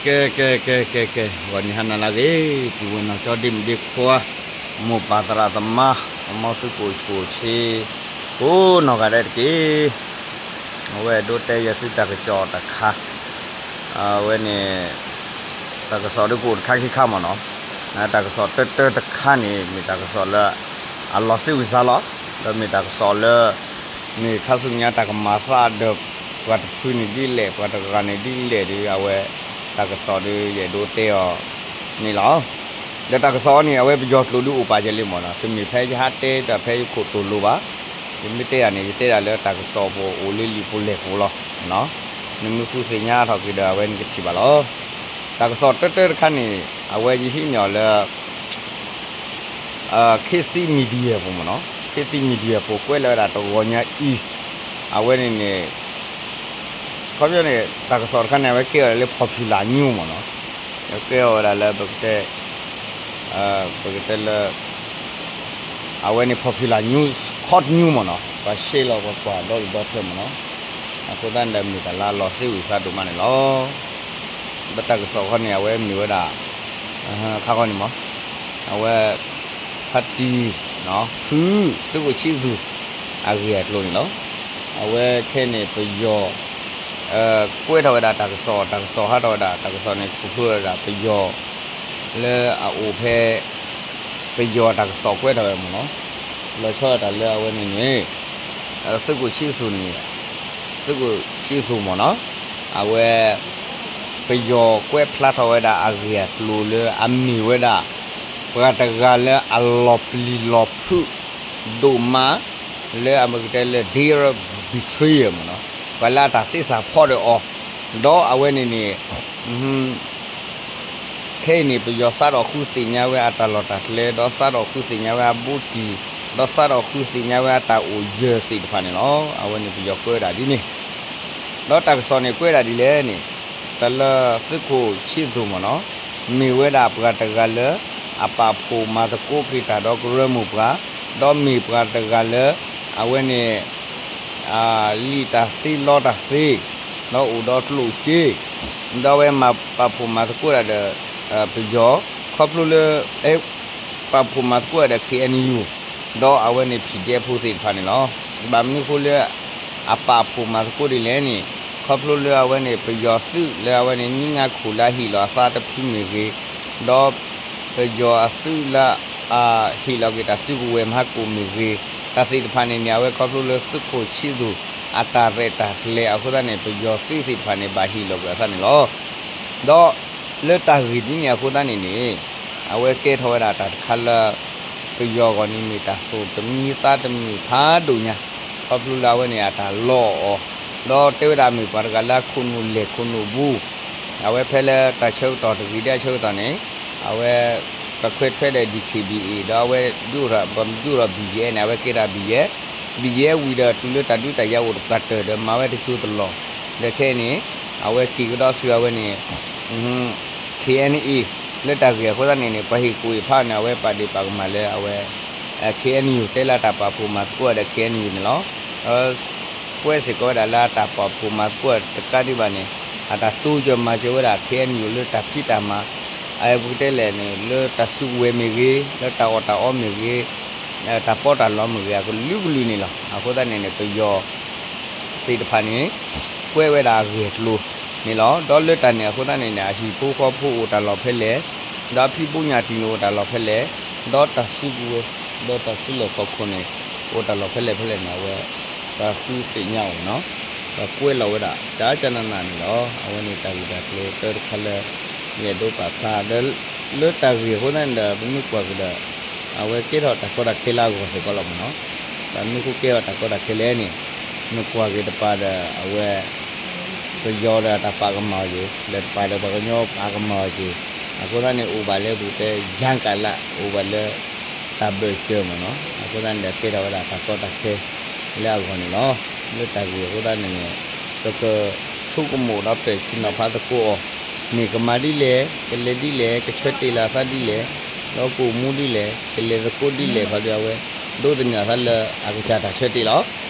ကဲ ကဲ ကဲ ကဲ ကဲ ဂီၤနံၤဟါနၤလၢအဂ့ၤ ပုၢ်ဝဲၢ်နီၢ်ကၠီဒ့မုၣ်ဒ့ခွါ မိၢ်ပၢ်သရၣ်သမါ အမိၢ်သုးခိၣ်ဆူၣ်ဆ့ ကိးနီၢ်ဂၤဒဲးတက့ၢ်. အဝဲဒိးတဲယသုတၢ်ကစီၣ်တခါ အဝဲန့ၣ် တၢ်ကစီၣ်ဒုးကအိၣ်တခါခံခါမ့ၢ်နီၤ. တၢ်ကစီၣ်တၢတၢတခါန့ၣ် မ့ၢ်တၢ်ကစီၣ်လၢ အလီၤစ့ဝံစါလီၤ. ဒီးမ့ၢ်တၢ်ကစီၣ်လၢ မ့ၢ်ခါဆူညါတၢ်ကမၤသးဒီး ပှၤတဖုန့ၣ်ဒ်လဲၣ် ပှၤတဂၤန့ၣ်ဒ်လဲၣ်ဒီး အဝဲ တၢ်ကစီၣ်ဒီးယအဲၣ်ဒိးတဲအီၤန့ၣ်လီၤ. ဒီးတၢ်ကစီၣ်အံၤန့ၣ် အဝဲပယီၤကျိာ်ဒုးအိၣ်ပာ်ယဲလံမ့ၢ်နီၤ. တမ့ၢ်ဖဲယဟးတဲတၢ်ဖဲယခိၣ်တိၢ်လိၤဘၣ်. ယမ့ၢ်တဲတၢ်န့ၣ် ယတဲတၢ်လၢတၢ်ကစီၣ်ပူၤအိၣ်လၢလံာ်ပူၤလဲၢ်ပူၤလီၤ. နမ့ၢ်ဃုသ့ၣ်ညါထီၣ်က့ၤဒီး အဝဲန့ၣ်ကထံၣ်ဘၣ်လီၤ. တၢ်ကစီၣ်တၢတၢတခါန့ၣ် အဝဲယဟံးန့ၢ်အီၤလၢ ခေတ်သစ် Media ပူၤမ့ၢ်နီၤ. ခေတ်သစ် Media ပူၤကွဲးလီၤဝဲဒၣ်တဂီၤညါအံၤ အဝဲန့ၣ်န့ၣ် ခီပညီန့ၣ် တၢ်ကစီၣ်တခါန့ၣ် အဝဲကဲအီၤလၢ popular news မ့ၢ်နီၤ. ကဲအီၤဝဲဒၣ်လၢ ပကတဲ ပကတဲလၢ အဝဲန့ၣ် popular news, hot news မ့ၢ်နီၤ. ပှၤ share လီၤပှၤကွၢ်ဒီဒူၣ်ဒီထၢမ့ၢ်နီၤ. အဃိသတးန့ၣ်ဒီး မ့ၢ်တၢ်လၢအလီၤစ့ဝံစါဒိၣ်မးန့ၣ်လီၤ. ဒီးတၢ်ကစီၣ်ခီန့ၣ် အဝဲမ့ၢ်ဝဲဒၣ် ခါခီန့ၣ်မ့ၢ် အဝဲ ဖါတံၢ် ဖု သုးခိၣ်ဆံးသူၣ် အဂ့ၢ်အကျိၤန့ၣ်လီၤ. အဝဲခဲန့ၣ် ပယီၤ ကွဲးထီၣ်ဝဲဒၣ်တၢ်ကစီၣ်, တၢ်ကစီၣ်ဟးထီၣ်ဝဲဒၣ်, တၢ်ကစီၣ်န့ၣ် ထူၣ်ဖျိဝဲဒၣ်ပယီၤ လၢအအိၣ်ဖဲ ပယီၤတၢ်ကစီၣ်ကွဲးထီၣ်ဝဲမ့ၢ်နီၤ. လီၤဆီဒၣ်တၢ်လၢအဝဲန့ၣ်န့ၣ် သုးခိၣ်ဆံးသူၣ်န့ၣ် သုးခိၣ်ဆံးသူၣ်မ့ၢ်နီၤ, အဝဲ ပယီၤကွဲးဖျါထီၣ်ဝဲဒၣ်အဂ့ၢ်အကျိၤလၢအမ့ၢ်ဝဲဒၣ် ပှၤတဂၤလၢအလီၤပျံၤလီၤဖုးဒိၣ်မး လၢအမ့ၢ်ကတဲလၢ daring betrayal မ့ၢ်နီၤ, ပှၤလၢအတၢ်သ့စၢ်ဖီဒီးအီၤ, ဒီးအဝဲန့ၣ်န့ၣ် ခဲအံၤန့ၣ် ပယီၤစးထီၣ်ဃုသ့ၣ်ညါဝဲအတၢ်လီၢ်တၢ်ကျဲ, ဒီးစးထီၣ်ဃုသ့ၣ်ညါဝဲအဘူးတံၢ်, ဒီးစးထီၣ်ဃုသ့ၣ်ညါဝဲအတၢ်အိၣ်ယၢၤသ့ၣ်တဖၣ်န့ၣ်လီၤ. အဝဲန့ၣ်ပယီၤကွဲးဝဲဒၣ်ဒ်န့ၣ် ဒီးတၢ်ကစီၣ်န့ၣ်ကွဲးဒၣ်ဒ်လဲၣ်န့ၣ်, တၢ်လၢသုးခိၣ်ဆံးသူၣ်မ့ၢ်နီၤ, မ့ၢ်ဝဲဒၣ်ပှၤတဂၤလၢ အပာ်ဖှိၣ်မၤသကိးက့ၤတၢ်ဒီးကရၢမိၢ်ပှၢ်, ဒီးမ့ၢ်ပှၤတဂၤလၢ အဝဲန့ၣ် လံာ်တၢ်သ့လီတၢ်သ့, ဒီးအိၣ်ဒီးကျိၣ်စ့, ဒီးအဝဲမၤပာ်ဖှိၣ်မၤသကိးဒၣ်ဒီး ပယီၤ, ခီဖျိလၢ ပာ်ဖှိၣ်မၤသကိးဒၣ်ဒီး K N U ဒီးအဝဲန့ၣ် ဖံၣ်ဒဲဖိသ့ၣ်တဖၣ်န့ၣ်လီၤ. ဘၣ်မနုၤအဃိလၢ အပာ်ဖှိၣ်မၤသကိးဒ်လဲၣ်န့ၣ်, ခီဖျိလၢအဝဲန့ၣ် ပယီၤသုးလၢအဝဲန့ၣ် နံၣ်ငါခိၣ်လၢအဟ့ၣ်လီၤအသးတဖုမ့ၢ်ဂ့ၤ, ဒီး ပယီၤအသုးလၢ ဟ့ၣ်လီၤက့ၤတၢ်စုကဝဲၤမၤကိၣ်မ့ၢ်ဂ့ၤ, တၢ်သ့ၣ်တဖၣ်န့ၣ်န့ၣ် အဝဲခီဖျိလၢသုးခိၣ်ဆံးသူၣ် အတၢ်ရဲၣ်တၢ်ကျဲၤအဃိသတးန့ၣ် ပယီၤသုးသ့ၣ်တဖၣ်န့ၣ် ဘၣ်ဟ့ၣ်လီၤကွံာ်အသးန့ၣ်လီၤ. ဒီးလၢတၢ်ဂ့ၢ်ဒ်န့ၣ်အဃိသတးန့ၣ်န့ၣ် အဝဲကဲထီၣ်ဝဲဒၣ်တၢ်တခါလၢ ပယီၤအဂီၢ်န့ၣ်မ့ၢ်တၢ်သူၣ်တမံသးတမုာ်ဖးဒိၣ်ညါ, ခီဖျိလၢအဝဲန့ၣ်အတၢ်လီအီၤ, ဒီးတဲဝဲဒၣ်မ့ၢ်ပှၤတဂၤလၢအခိၣ်နူာ်လဲၢ်ခိၣ်နူာ်ဘူး, အဝဲဖဲလၢတၢ်ဆၢကတီၢ်တဂ့ၤဒ်အဆၢကတီၢ်န့ၣ် အဝဲ ပခွဲးထွဲဒီး D K B A ဒီးအဝဲဒိၣ်ထီၣ် ပဒိၣ်ထီၣ် B G F န့ၣ် အဝဲကဲဒၣ် B G F, B G F ဝံၤဒီးတုၤလၢတၢ်ဒုးတၢ်ယၤအိၣ်တပှၢ်တၢၢ်ဒီးမၤဝဲတကၠိတလီၢ်, ဒီးခဲအံၤန့ၣ် အဝဲက့ၤကဒီးဆူအဝဲန့ၣ် K N A လၢတၢ်ဂ့ၢ်အဃိသတးန့ၣ်န့ၣ် ပှၤဟ့ၣ်ကူၣ်ဟ့ၣ်ဖးန့ၣ် အဝဲပာ်ဒ့ၣ်ပာ်ကမၣ်လၢအဝဲ K N U တဲလၢတၢ်ပာ်ဖှိၣ်မၤသကိးဒီး K N U န့ၣ်လီၤ. ကွဲးစ့ၢ်ကီးဝဲဒၣ်လၢအတၢ်ပာ်ဖှိၣ်မၤသကိးတကးဒံးဘၣ်န့ၣ် အတၢ်တိစၢၤမၤစၢၤဝဲဒၣ် K N U လၢတၢ်ဖံးတၢ်မၤ, အပကတဲလဲၣ်န့ၣ် လၢတၢ်စုကဝဲၤမ့ၢ်ဂ့ၤ, လၢတၢ်အီၣ်တၢ်အီမ့ၢ်ဂ့ၤ, တၢ်ပီးတၢ်လီမ့ၢ်ဂ့ၤ အကလုာ်ကလုာ်န့ၣ်လီၤ. အဃိသတးန့ၣ်န့ၣ် ပယီၤ သ့ၣ်တဖၣ်န့ၣ် ကွဲးဝဲဒၣ်အဂ့ၢ်အကျိၤန့ၣ်လီၤ. ဒီးလၢတၢ်န့ၣ်အဃိသတးန့ၣ်န့ၣ် အဟံၣ်ဖိဃီဖိအိၣ်တၢ်လီၢ်ဖဲလဲၣ်, ဒီးအဖံးဘိညၣ်တံၢ်န့ၣ်အိၣ်တၢ်လီၢ်ဖဲလဲၣ်, ဒီးတၢ်စုကဝဲၤ ဒီးတၢ်စုလီၢ်ခီၣ်ခိၣ်န့ၣ် အိၣ်တၢ်လီၢ်ဖဲလဲၣ်ဖဲလဲၣ်န့ၣ် အဝဲ ပှၤဃုသ့ၣ်ညါအီၤန့ၣ်လီၤ. ပှၤကွဲးလီၤဝဲဒၣ် ကကနနန့ၣ်လီၤ. အဝဲန့ၣ်တၢ်ဂ့ၢ်တၢ်ကျိၤတၢတခါလၢ ယအဲၣ်ဒိးပာ်ဖျါ ဒီးလၢတၢ်ဂ့ၢ်အဃိသတးန့ၣ်ဒီး ပမ့ၢ်ကွၢ်က့ၤဒီး အဝဲကဲထီၣ်တၢ်ကီတၢ်ခဲလၢအဂီၢ်စ့ၢ်ကီးလီၤမ့ၢ်နီၤ. ဘၣ်မနုၤဃိကဲထီၣ်တၢ်ကီတၢ်ခဲလဲၣ်န့ၣ် နကွၢ်က့ၤတပၤဒီး အဝဲ ပယီၤဒီးတၢ်ပာ်ကမၣ်အီၤက့ၤ, ဒီးတပၤဒီးပှၤကညီပာ်ကမၣ်အီၤက့ၤ, အဃိသတးန့ၣ် အိၣ်ဘၣ်လၢပကတဲ ယါကးလး အိၣ်ဘၣ်လၢ တၢ်ဘၢၣ်စၢၤမ့ၢ်နီၤ. အဃိသတးန့ၣ်ဒီး ကဲထီၣ်ဝဲဒၣ်တၢ်ကီတၢ်ခဲလၢအဂီၢ်န့ၣ်လီၤ. လၢတၢ်ဂ့ၢ်အဃိသတးန့ၣ်န့ၣ် ပကဆိကမိၣ်ဒီးပဲာ်ထံနီၤဖးသကိးအီၤ, မ့ၢ်ကမၤဒ်လဲၣ်, ကလဲၤဒ်လဲၣ်, ကဆၢတ့ၢ်လီၤအသးဒ်လဲၣ်, ဒီးကအိၣ်မူဒ်လဲၣ်, ကလဲၤသကိးဒ်လဲၣ် ခီဒီးအဝဲ ဒိးသန့ၤအသးလၢအကစၢ်တၢ်ဆၢတ့ၢ်လီၤ.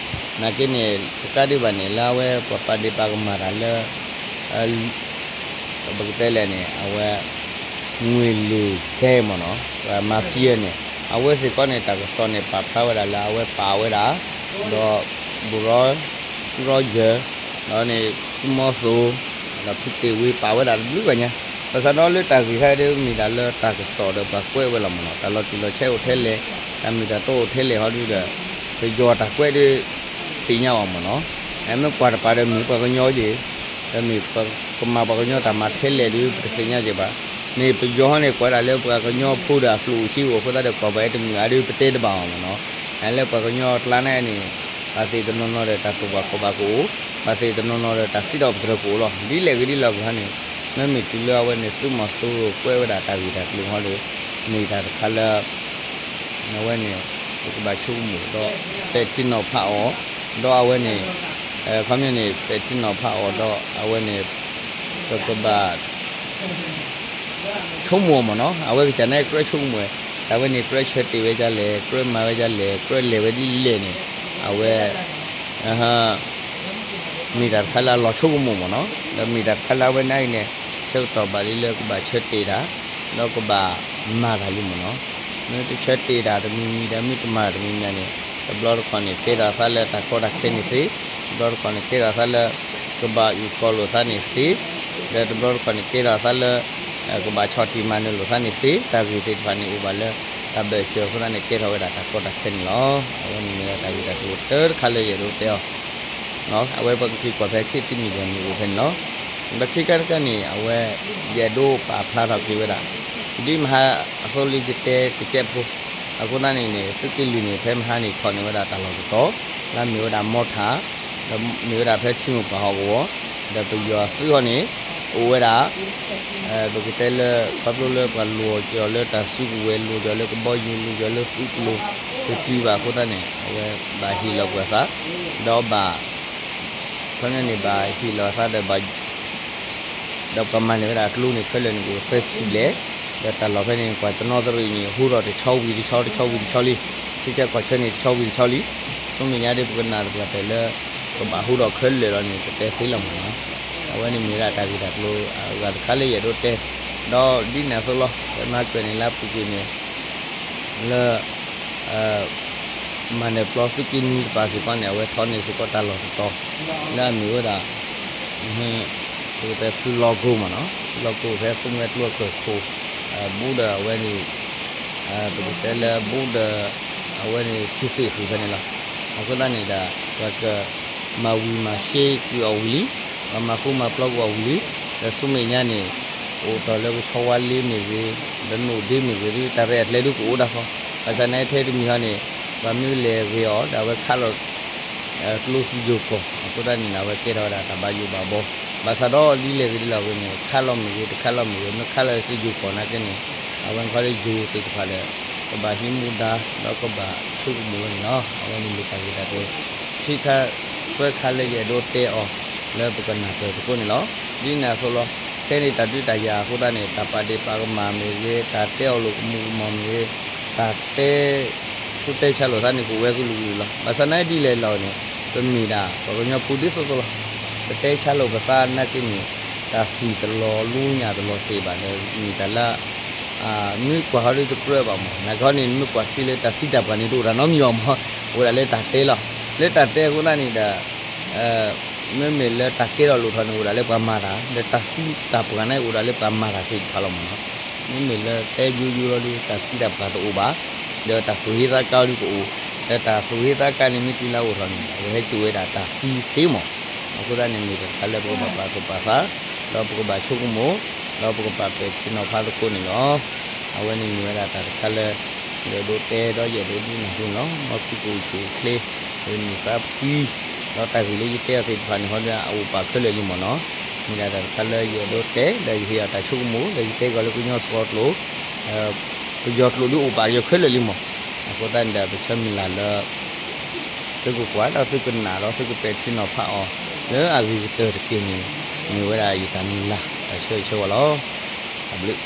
နာ်က့န့ၣ် တကးဒံးဘၣ်န့ၣ် လၢအဝဲပှၤပာ်ဒ့ၣ်ပာ်ကမၣ်တၢ်လၢ ပကတဲလဲၣ်န့ၣ် အဝဲ ငွေလိမ်ဂိုဏ်းမ့ၢ်နီၤ mafia န့ၣ် အဝဲစ့ၢ်ကီးန့ၣ် တၢ်ကစီၣ်န့ၣ် ပာ်ဖျါဝဲဒၣ်လၢအဝဲပာ်ဝဲဒၣ် ဒီး ဘူရီ ဖုရီယၢၢ် ဒီးန့ၣ် ဖုမီသိး ဒီးဖုတ့ၢ်ဝ့ ပာ်ဝဲဒၣ်တဘျုးဂၤညါ ဘၣ်ဆၣ်ဒီးလၢတၢ်ဂ့ၢ်ခါဒ်မ့ၢ်ဒၣ်လၢတၢ်ကစီၣ်ဒီးပှၤကွဲးဝဲလီၤမ့ၢ်နီၤ တၢ်လီၤတံၢ်လီၤဆဲးအိၣ်ထဲလဲၣ် တၢ်မ့ၢ်တၢ်တီအိၣ်ထဲလဲၣ်ဟီဒုဒီး ပယီၤတၢ်ကွဲးဒ် သ့ၣ်ညါအီၤမ့ၢ်နီၤ မ့ၢ်ကွၢ်တပၤဒီးမ့ၢ်ပှၤကညီက့ၤ ဒီးမ့ၢ်ကမၤပှၤကညီတၢ်မၤထဲလဲၣ်ဒ် ပတသ့ၣ်ညါက့ၤဘၣ် မ့ၢ်ပယီၤဟီန့ၣ် ကွၢ်ဒၣ်လၢပှၤကညီဖိဒီးအကျိၣ်အိၣ်စ့အိၣ်အဃိသတးဒီး ကွၢ်ဘၣ်ဝဲတမုာ်အါဒ် ပတဲတဘၣ်အီၤမ့ၢ်နီၤ လၢပှၤကညီအကျါန့ၣ်န့ၣ် ဘၣ်သ့ၣ်တနီၤနီၤဒီးတၢ်တိာ်ဘၣ်ခီၣ်ဘၣ်ကအိၣ် ဘၣ်သ့ၣ်တနီၤနီၤဒီးတၢ်စံးထီၣ်ပတြၢၤကအိၣ်လီၤ ဒ်လဲၣ်ဂ့ၤဒ်လဲၣ်ဂ့ၤဟီန့ၣ် မ့မ့ၢ်တုၤလၢအဝဲန့ၣ် သုးမီၤစိရိၤကွဲးဝဲဒၣ်တၢ်ဂ့ၢ်တၢ်ကျိၤဟီဒီး မ့ၢ်တၢ်တခါလၢ အဝဲန့ၣ် ပကဘၣ်ဆိကမိၣ်ဒီး ပဲာ်ထံနီၤဖးအီၤ ဒီးအဝဲန့ၣ် ခီပညီန့ၣ် ပဲာ်ထံနီၤဖးအီၤဒီးအဝဲန့ၣ် ပကဘၣ် ဆိကမိၣ်အီၤမ့ၢ်နီၤ အဝဲကစၢ်န့ၣ်ကြၢးဆိကမိၣ်ဝဲ တၢ်ဝဲန့ၣ် ကြၢးဆၢတ့ၢ်ဝဲဒ်လဲၣ် ကြၢးမၤဝဲဒ်လဲၣ် ကြၢးလဲၤဝဲဒ်လဲၣ်န့ၣ် အဝဲ မ့ၢ်တၢ်တခါလၢအလီၤဆိကမိၣ်မ့ၢ်နီၤ ဒီးမ့ၢ်တၢ်တခါလၢအဝဲန့ၣ်အံၤန့ၣ် ဆၢကတီၢ်ဘၣ်လံလၢကဘၣ်ဆၢတ့ၢ်တၢ် ဒီးကဘၣ်မၤတၢ်လံမ့ၢ်နီၤ မ့ၢ်တဆၢတ့ၢ်တၢ်တမံၤမံၤဒီးမ့ၢ်တမၤတၢ်တမံၤမံၤန့ၣ် တဘျီတခီၣ်န့ၣ် ကဲထီၣ်သးလၢတၢ်ကီတၢ်ခဲန့ၣ်သ့, တဘျီတခီၣ်န့ၣ် ကဲထီၣ်သးလၢ ကဘၣ်အုၣ်ကီၤလိာ်သးန့ၣ်သ့, ဒီးတဘျီတခီၣ်န့ၣ် ကဲထီၣ်သးလၢ ကဘၣ်ဆီၣ်တံၢ်မၤနၢၤလိာ်သးန့ၣ်သ့, တၢ်ဂ့ၢ်သ့ၣ်တဖၣ်န့ၣ် အိၣ်ဘၣ်လၢ တၢ်ဘၢၣ်စၢၤအဃိသတးန့ၣ် ကဲထီၣ်ဝဲဒၣ်တၢ်ကီတၢ်ခဲန့ၣ်လီၤ. အဝဲန့ၣ်မ့ၢ်ဝဲတၢ်ဂ့ၢ်တၢ်ကျိၤတၢတခါလၢယအဲၣ်ဒိးတဲအီၤ အဝဲပကက့ၤကွၢ်ဖဲခ့ၣ်သံမံၤဒဲးန့ၣ်အိၣ်ဖဲန့ၣ်လီၤ. ဒီးခ့ခါတခါန့ၣ် အဝဲ ယအဲၣ်ဒိးပာ်ဖျါထီၣ်က့ၤဝဲဒၣ် ဒ်မဟါအသိလံယတဲတကဲးဖိ အဃိသတးန့ၣ်န့ၣ် သုးက့လွံၢ်န့ၣ် ဖဲမဟါန့ၣ် ထီၣ်န့ၢ်ဝဲဒၣ်တၢ်လီၢ်တတီၤ လၢအမ့ၢ်ဝဲဒၣ်မီထၣ် ဒီးမ့ၢ်ဝဲဒၣ်ဖဲထံမိၢ်ပှၢ်ဟီၣ်ကဝီၤ ဒီးပယီၤသုးဟီန့ၣ် အိၣ်ဝဲဒၣ် ပကတဲလၢ ခီဖျိလၢပှၤလိၤကီၤလၢတၢ်စုကဝဲၤ လိၤကီၤလၢကဘီယူၤ လိၤကီၤလၢသုးကျိၤ တတုၤဘၣ်အဃိသတးန့ၣ် အဝဲဘၣ်ဟ့ၣ်လီၤကွံာ်အသး ဒီးဘၣ် ခီပညီန့ၣ် ဘၣ်ဟ့ၣ်လီၤအသးဒီးဘၣ် ဒီးပှၤမၤန့ၢ်ဝဲဒၣ်အကျိန့ၣ် ခဲလၢာ်န့ၣ် အိၣ်သၢဆံဘျဲၣ်, ဒီးတၢ်လီၢ်ဖဲန့ၣ် ပှၤတနီသရံၣ်န့ၣ် ဟူထီၣ်တဆီဝံၤတဆီ တဆီဝံၤတဆီလံ, ဆူကဲကီၢ်ဆၢန့ၣ် တဆီဝံၤတဆီလံ, ဆူမဲာ်ညါဒ်ပကနၣ်သပှၢ်တၢၢ်လၢ ကဘၣ်ဟူထီၣ်ခဲလၢာ်လီၤန့ၣ် ပတဲသ့လီၤမ့ၢ်နီၤ. အဝဲန့ၣ်မ့ၢ်ဝဲဒၣ်တၢ်ဂ့ၢ်တၢ်ကျိၤအဂၤတခါလၢယအဲၣ်ဒိးတဲ, ဒီးဒ်န့ၣ်အသိးလီၤ, ပမၤကွဲးန့ၣ်လၢအပူၤကွံာ်န့ၣ် လၢ မၤနၢၤပျီသုးက့နွံတပၤစ့ၢ်ကီးန့ၣ် အဝဲထီၣ်န့ၢ်စ့ၢ်ကီးတၢ်လီၢ်တတီၤ လၢအမ့ၢ်ဝဲဒၣ် ပကတဲဖုလီကိမ့ၢ်နီၤ, ဖုလီကိဖဲဃုမွဲကျိအကၢၢ်ခိၣ် ဘူးဒီးအဝဲန့ၣ် ပကတဲလၢဘူးဒီး အဝဲန့ၣ်ထံသ့ၣ်ဃုာ်ဖဲန့ၣ်လီၤ. အဃိသတးန့ၣ်ဒီး ပှၤကမၤဝံၤမၤရှဲကွံာ်အီၤဝံၤလံ, ပှၤမၤဃူမၤပျီကွံာ်အီၤဝံၤလံ, ဒီးဆူမဲာ်ညါန့ၣ် အိၣ်တ့ၢ်လၢကဆီဝါလ့မ့ၢ်ဂ့ၤ, ဒီးနိၣ်ဒ့မ့ၢ်ဂ့ၤ ဒ်တၢ်ရဲၣ်အကျဲဒုကအိၣ်ဒၣ်ဃီ, ဘၣ်ဆၣ်န့ၣ်ထဲတမံၤဟီန့ၣ် ပှၤမ့ၢ်လဲၤဂ့ၤအီၤ ဒီးအဝဲခးလီၤ ကျိစံယိၤကီၢ် အဃိသတးန့ၣ် အဝဲကဲထီၣ်ဝဲဒၣ်တၢ်ဘၣ်ယိၣ်ဘၣ်ဘီ, ဘၣ်ဆၣ်ဒီးဒ်လဲၣ်ဂ့ၤဒ်လဲၣ်ဂ့ၤန့ၣ် ခးလီၤမ့ၢ်ဂ့ၤ တခးလီၤမ့ၢ်ဂ့ၤ မ့ၢ်ခးလီၤစံယိၤကီၢ်နာ်က့န့ၣ် အဝဲခီလၢယိၤသ့ၣ်တဖၣ်ဒီး ကဘၣ်ဟံးမူဒါ ဒီးကဘၣ်ဆိကမိၣ်ဝဲန့ၣ်လီၤ. အဝဲန့ၣ်မ့ၢ်တၢ်ဂ့ၢ်တၢ်ကျိၤ ခံခါ သၢခါလၢယအဲၣ်ဒိးတဲအီၤ လၢပကနၢ်ပၢၢ်သကိးန့ၣ်လီၤ. ဒ်န့ၣ်အသိးလီၤ, ခဲန့ၣ်တၢ်ဒုးတၢ်ယၤအဃိသတးန့ၣ် တၢ်ပာ်ဒ့ၣ်ပာ်ကမၣ်မ့ၢ်ဂ့ၤ, တၢ်တဲအီၤလိာ်ကမူးကမီၤမ့ၢ်ဂ့ၤ, တၢ်တဲ ဆူတဲဆါလိာ်သးန့ၣ် ကအိၣ်ဝဲကလုာ်ကလုာ်လီၤ. ဘၣ်ဆၣ်နာ်ဒ်လဲၣ်လီၤန့ၣ် ပမ့ၢ်ဒၣ်ပှၤကညီဖိဒ်သိးသိးလီၤ. ပတဲဆါလိာ်ပသးနာ်က့န့ၣ် တၢ်သံၣ်တလီၤလူညၣ်တလီၤသ့ၣ်ဘၣ်ဒီး မ့ၢ်တၢ်လၢ မ့ၢ်ကွၢ်ဟီဒ်တကြၢးဘၣ်မး, နာ်က့ဟီန့ၣ် နမ့ၢ်ကွၢ်ထံလၢတၢ်သံတၢ်ပှၢ်န့ၣ် တအိၣ်တၢ်နီတမံၤဘၣ်မး, အိၣ်ဒၣ်လၢတၢ်တဲလီၤ. လၢတၢ်တဲအဃိသတးန့ၣ်ဒီး မ့မ့ၢ်လၢတၢ်ကဲထီၣ်လိာ်ထီၣ်န့ၣ် အိၣ်ဒၣ်လၢပှၤမၤတၢ်, ဒီးတၢ်သံတၢ်ပှၢ်န့ၣ် အိၣ်ဒၣ်လၢပှၤမၤတၢ်သ့ၣ်တဖၣ်လီၤမးနီၤ. မ့မ့ၢ်လၢတဲယိယိလီၤဒီး တၢ်သံတၢ်ပှၢ်တအိၣ်ဘၣ်, ဒီးတၢ်သူၣ်ဟ့သးကါဒုကအိၣ်, ဒီးတၢ်သူၣ်ဟ့သးကါန့ၣ် မ့ၢ်တုၤလၢအအိၣ်ထီၣ်န့ၣ် အဝဲဟဲစိာ်ဝဲဒၣ်တၢ်သံသ့မး. အဃိသတးန့ၣ် မ့ၢ်တၢ်တခါလၢပကဘၣ်ပာ်သူၣ်ပာ်သး, ဒီးပကဘၣ်ဆိကမိၣ်, ဒီးပကဘၣ်ပဲာ်ထံနီၤဖးသကိးန့ၣ်လီၤ. အဝဲန့ၣ်မ့ၢ်ဝဲဒၣ်တၢ်တခါလၢ ယအဲၣ်ဒိးတဲဒီးယအဲၣ်ဒိးဒုးနၢ်ဟူန့ၣ်လီၤ. မ်သုကအိၣ်ဆူၣ်အိၣ်ချ့, ဂ့ၤန့ၢ်သးဖှံ, ဒီးတၢ်ဂ့ၢ်လၢယတဲအီၤသ့ၣ်တဖၣ်န့ၣ် ဟီဒုးအအိၣ်ပာ်ခဲလၢာ်လံမးနီၤ. မ့ၢ်ဒၣ်တၢ်တခါလၢယအဲၣ်ဒိးတဲ ဒီးယဟ့ၣ်အီၤတၢ်ဆိကမိၣ် ဒီးယတဲကီးလၢကညီစှီၤကျိာ်, ပယီၤကျိာ်ဒုးအိၣ်ပာ်က့ၤခဲလၢာ်လံမး. အဃိသတးန့ၣ်ဒီး ပဆၢမုၢ်လၢ်လၢ သုကကွၢ်ဒီးသုကနာ်ဒီးသုကပဲာ်ထံနီၤဖးအီၤ လၢအဂ့ၤကတၢၢ်တက့ၢ်န့ၣ် မ့ၢ်ဝဲဒၣ်ယတၢ်မုၢ်လၢ်တၢ်ဆၢဂ့ၤဆၢဝါလီၤ. တၢ်ဘျုး